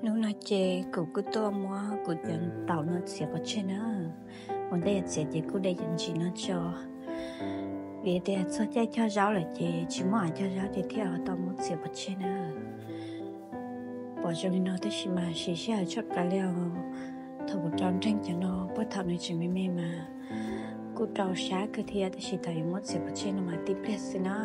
Hnub no ces kuv kuj tuaj muab kuv cov taum no txiav pov tseg na. Ua ntej yuav txiav ces kuj de cov ntsis no tso, vim tias txog caij cog zaub lawm ces tsis muaj av cog zaub ces thiaj tau muab txiav pov tseg na. Pom zoo li no tab sis mas siv sij hawm tshaj plaws li os. Thaum kuv rau nreeg cov no puag thaum nws tseem me me mas kuj rau sab kawg thiab tab sis thaum yuav muab txiav pov tseg no mas tib pliag xwb na.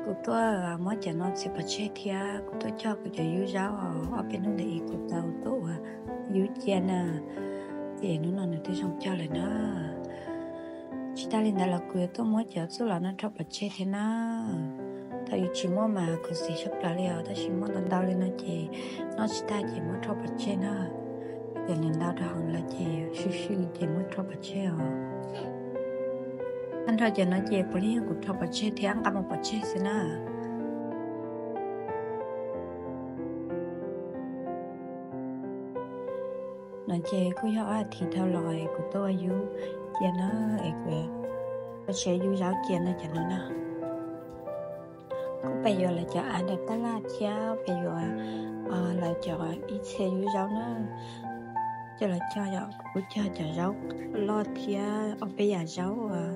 Kuv tuaj muab cov no txiav pov tseg thiab kuv tuaj cog kuv cov yub zaub ob peb hnub ntawd es kuv tau tuaj ua yub cia na, ces hnub no nws twb zoo cog lawm na. Tsis tas li ntawd los kuv yuav tuaj muab cov txuj lom no rho pov tseg thiab na. Thaum yuav tsis muaj mas khuv xim tshaj plaws li os, tab sis muaj ntau ntau li no ces noj tsis tag ces muab rho pov tseg na. Ces nws ntau rau hauv lawm ces swj swj ces muab rho pov tseg os. Tag nrho cov no ces puav leej yog kuv rho pov tseg thiab nqa mus pov tseg xwb na. No ces kuj yog ob athiv dhau los es kuv tuaj ua yub cia na, es kuv ua siav yub zaub cia no cov no na. Kuj pab yuav lawv cov av ntawm tab laj thiab pab yuav lawv cov ib txhia yub zaub na. Coj los cog yom, kuv kuj cog cov zaub loj thiab ob peb yam zaub uas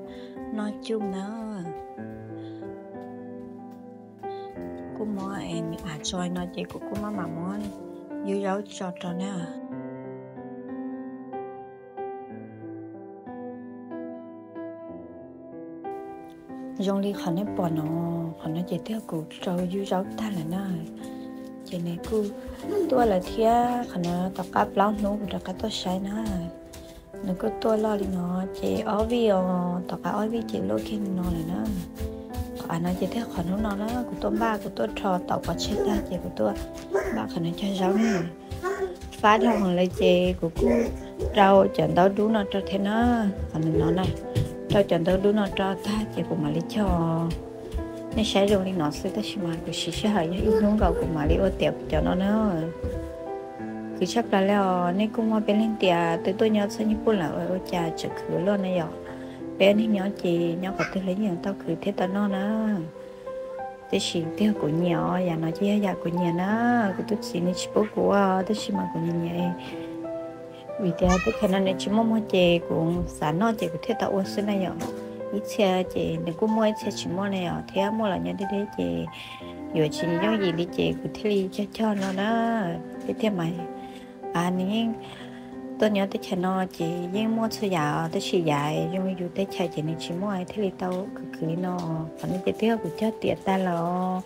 noj cuj na. Kuj muab av tso no ces kuv kuj maj mam muab yub zaub tso rau na. Zoo li qhov nej pom no, qhov no ces twb yog kuv rau yub zaub tag lawm na. Ces nws kuj tuaj lawm thiab, qhov no tom qab plaub hnub kuv rov qab tuaj saib na. Nws kuj tuaj loj li no, ces ob vij os, tom qab ob vij ces luaj kiag li no lawm na. Qhov av no ces twb yog qhov hnub no na, kuv tuaj npaj kuv tuaj rho taum pov tseg tag ces kuv tuaj npaj qhov no cog zaub na. Fab dhau heev lawm ces kuv kuj rau cov ntaub dub no rau thiab na. Qhov no na, rau cov ntaub dub no rau tag ces kuv mam li cog. Nej saib zoo li no xwb tab sis mas kuv siv sij hawm yog ib hnub nkaus kuv mam li ua tiav cov no na. Khwv tshaj plaws li os, nej kuj muaj peb leeg tias twb tuaj nyob txog nyob puag lawm ua cas tseem khwv luaj na yom. Peb neeg nyob ces nyob qhov twg los yeej yuav tau khwv thiab tau noj na. Tiam sis twb yog kuv nyiam os, yam no ces yog yam kuv nyiam na. Kuv tus txiv nws tsis pub kuv ua tab sis mas kuv nyiam nyiam. Vim tias teb chaws no nws tsis muaj muag ces kuv xav noj ces kuv thiaj tau ua xwb na yom. Ib txhia ces nws kuj muaj ib txhia tsis muaj na yom, thiab muaj los nyob deb deb ces yuav tsis yooj yim li ces kuv thiaj li cog cog no na. Tiag tiag mas nws yeej tuaj nyob teb chaws no ces yeej muaj txhua yam tab sis yam zoo yus teb chaws ces nws tsis muaj thiaj li tau khwv khwv li no. Qhov no ces twb yog kuv cog tiav tag los